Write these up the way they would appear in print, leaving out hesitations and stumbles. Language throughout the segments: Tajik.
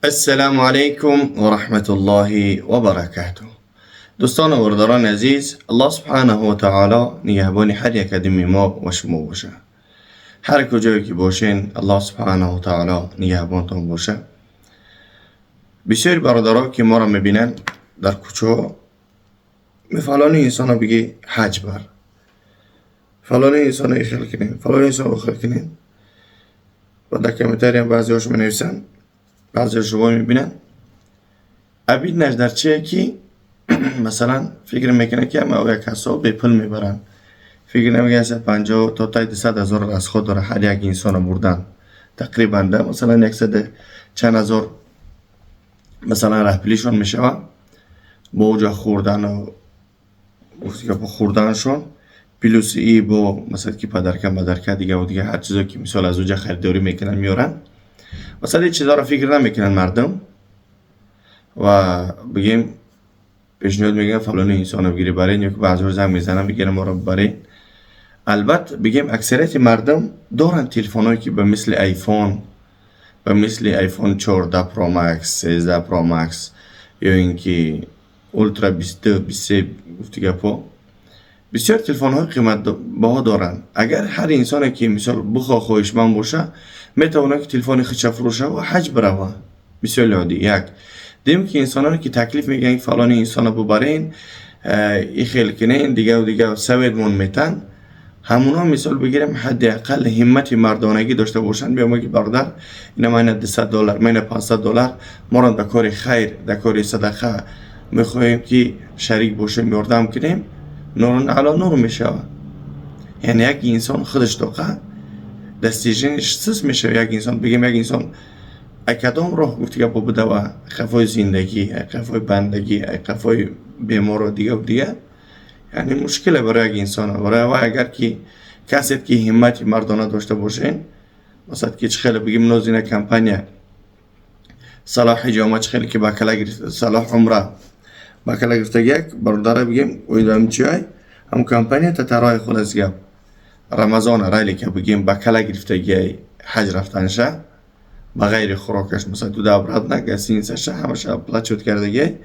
Ассалому алайкум ва раҳматуллоҳи ва баракатуҳ. Дӯстону бародарони азиз, Аллоҳ субҳанаҳу ва таоло нигаҳбони ҳар як қадами мо ва шумо боша. Ҳар куҷое ки бошен, Аллоҳ субҳанаҳу ва таоло нигаҳбонтон боша. Бисёри бародаро ки моро мебинанд дар кӯчаҳо, фалони инсоно бигӣ ҳаҷ бар, фалони инсоно ихел кунем, фалони инсоно хел кунем, ва дар комментариям баъзеҳош менависанд, баъзеҳо шумо мебинанд. Обиднаш дар чие, ки масалан фикр мекунад, ки ама як касо бепул мебаранд. Фикр намекунад, 150 то таи 200 000 расход дора ҳар як инсоно бурдан. Тақрибан да масалан яксаду чанд ҳазор масалан раҳпулишон мешавад, бо оҷа хӯрдану хӯрданашон, плюс и бо масалан ки подарка мадарка, дигаву дига, ҳар чизое ки мисол аз оҷа харидорӣ мекунанд, меоранд. Масалан, ин чизҳоро фикр намекунанд мардум ва бигем пешниҳод мекунанд: фалони инсоно бигири барен, ё ки баъзеҳо занг мезананд, бигирам, моро бибарен. Албатта, бигем, аксарияти мардум доранд телефонҳое ки ба мисли айфон, ба мисли айфон 14 Pro Max, 13 Pro Max ё ин ки Ultra 22, 23, гуфти гапҳо, бисёр телефонҳои қиматбаҳо доранд. Агар ҳар инсоне ки мисол бихоҳ, хоҳишманд боша, метавонад ки телефони худша фурӯша ва ҳаҷ бирава. Бисёр оддӣ. Як дуюм, ки инсононе ки таклиф мекунанд, ки фалони инсоно бубарен, ихел кунен, дигаву дига советмон метан, ҳамуно мисол бигирем, ҳадди ақал ҳиммати мардонагӣ дошта бошанд, биёма ки бародар, ина майна 200 доллар, майна 500 доллар, моро дар кори хайр, дар кори садақа мехоҳем ки шарик бошем, ёрдам кунем. Нурун ало нур мешавад. Яъне як инсон худаш тоқа достижениеш сис мешавад. Як инсон, бигем, як инсон ай кадом роҳ, гуфти гапо, будава қафои зиндагӣ, ай қафои бандагӣ, ай қафои беморо, дигаву дига, яъне мушкиле барои як инсон. Барои вай агар ки касет ки ҳиммати мардона дошта бошен, масалан, ки чӣ хеле бигем, нозина компания Салоҳ ҳиҷома, чӣ хеле ки ба кала гирифта, Салоҳ умра ба кала гирифтаги, як бародара бигем, оидам чиай, ҳам компания татарои хулас гап, Рамазона райлика, бигем, ба кала гирифтагиай, ҳаҷ рафтанша ба ғайри хӯрокаш, масалан, туда обратно гостиницаша ҳамаша оплачивать кардагиай.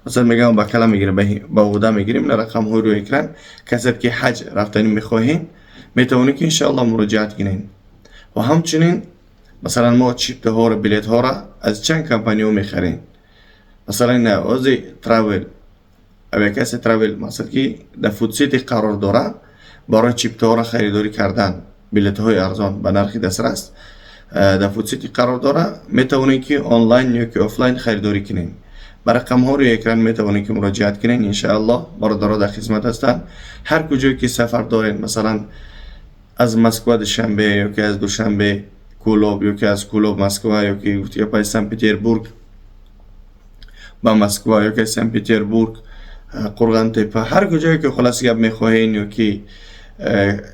Масалан, мегӯям, ба кала мегирем, ба ӯҳда мегирем. На, рақамҳои рӯи экран, касет ки ҳаҷ рафтанӣ мехоҳем, метавонед ки иншоаллоҳ муроҷиат кунед. Ва ҳамчунин, масалан, мо чиптаҳоро, билетҳоро аз чанд компаниҳо мехарем. Масалан, ози Travel, Авиакасса Travel, масалан, ки дар Фудсити қарор дорад, барои чиптаҳоро харидорӣ кардан, билетҳои арзон ба нархи дастрас дар Фудсити қарор дорад. Метавонед ки онлайн ё ки офлайн харидорӣ кунед. Ба рақамҳо рӯи экран метавонед ки муроҷиат кунед. Иншааллоҳ, бародаро дар хизмат ҳастанд. Ҳар куҷое ки сафар доред, масалан, аз Москва Душанбе, ё ки аз Душанбе Кӯлоб, ё ки аз Кӯлоб Москва, ё ки гуфти гапай Санкт Петербург ба Москва, ё ки Санкт Петербург Қурғантепа, ҳар куҷое ки хулоси гап мехоҳен, ё ки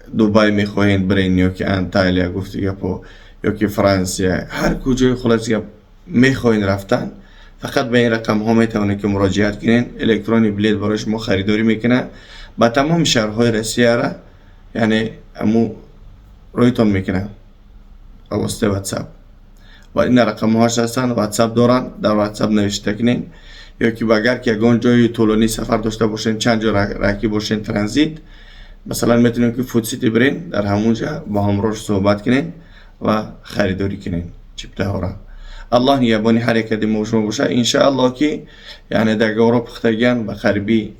Дубай мехоҳен бирен, ё ки Анталия, гуфти гапо, ё ки Франсия, ҳар куҷои хулоси гап мехоҳен рафтан, фақат ба ин рақамҳо метавонед ки муроҷиат кунед. Электронный билет барои шумо харидорӣ мекунад, ба тамоми шаҳрҳои Россияра, яъне аму рӯйтон мекунад ба воситаи WhatsApp. Ва ин рақамҳоаш ҳастанд, WhatsApp доранд, дар WhatsApp навишта кунед. Ё ки агар ки ягон ҷои тӯлонӣ сафар дошта бошен, чанд ҷо раки бошен, транзит, масалан, метавонем ки Фудсити бирен, дар ҳамон ҷа бо ҳамроҳш суҳбат кунед ва харидорӣ кунед чиптаҳоро. Аллоҳ нигаҳбони ҳар яке мо шумо бошад. Иншааллоҳ ки, яъне, договоро пухтагиан, ба қарибӣ,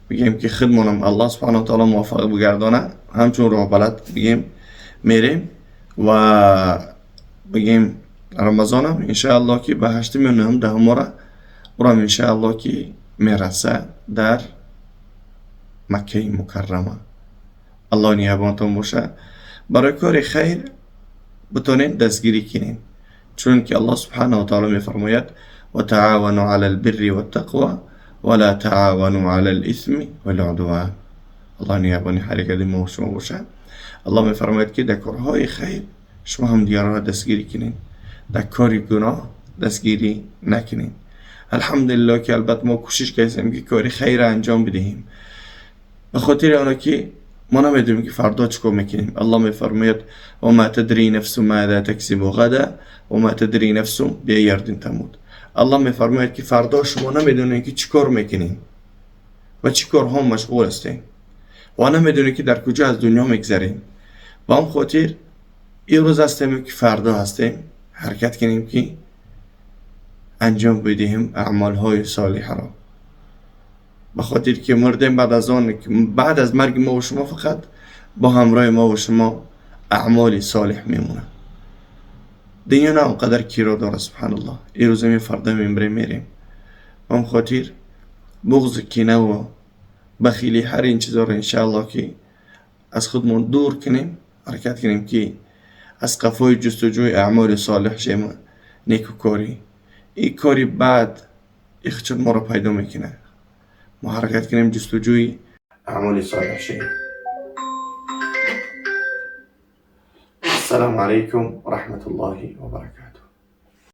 бигем, ки худмонам Аллоҳ субҳанаҳу таоло муваффақ бигардона, ҳамчун роҳбалад, бигем, мерем. Ва бигем, Рамазонам, иншааллоҳ, ки ба ҳаштум ё нӯҳум, даҳумора урам, иншааллоҳ, ки мераса дар Маккаи Мукаррама. Аллоҳ нигаҳбонтон бошад. Барои кори хайр битонед дастгирӣ кунед, чунки Аллоҳ субҳанаҳу таоло мефармояд: وتعاونوا على البر والتقوى ولا تعاونوا على الإثم والعدوان. Аллоҳ нигаҳбони ҳар яке мо шумо бошад. Аллоҳ мефармояд, ки дар корҳои хайр шумо ҳамдигарро дастгирӣ кунед, дар кори гуноҳ дастгирӣ накунед. Алҳамдулиллоҳ, ки албатта мо кӯшиш кардем, ки кори хайрро анҷом бидиҳем, ба хотири оно ки ما نمیدونیم که فردا چیکار میکنیم. الله میفرماید و ما تدری نفس ماذا تکسب غدا و ما تدری نفس بأی ارض تموت. الله میفرماید که فردا شما نمیدونید که چیکار میکنیم و چی کارها مشغول هستیم و نمیدونید که در کجا از دنیا میگذریم. با هم خاطر این روز هستیم که فردا هستیم، حرکت کنیم که انجام بدهیم اعمال های صالح را، به خاطر که مردیم بعد از آن، بعد از مرگ ما و شما فقط با همراه ما و شما اعمال صالح میمونه. دنیا نه اونقدر کیرا داره، سبحان الله. این روز می فردا میمریم میریم. به هم خاطر بغض، کینه و بخیلی، هر این چیزا رو انشاءالله که از خودمون دور کنیم، حرکت کنیم که از قفای جستجوی اعمال صالح شیم، نیکوکاری. این کاری بعد اخچون ما رو پیدا میکنه. ما حرکت کنیم جستجوی اعمال صالح شیم. السلام علیکم و رحمت الله و برکاته.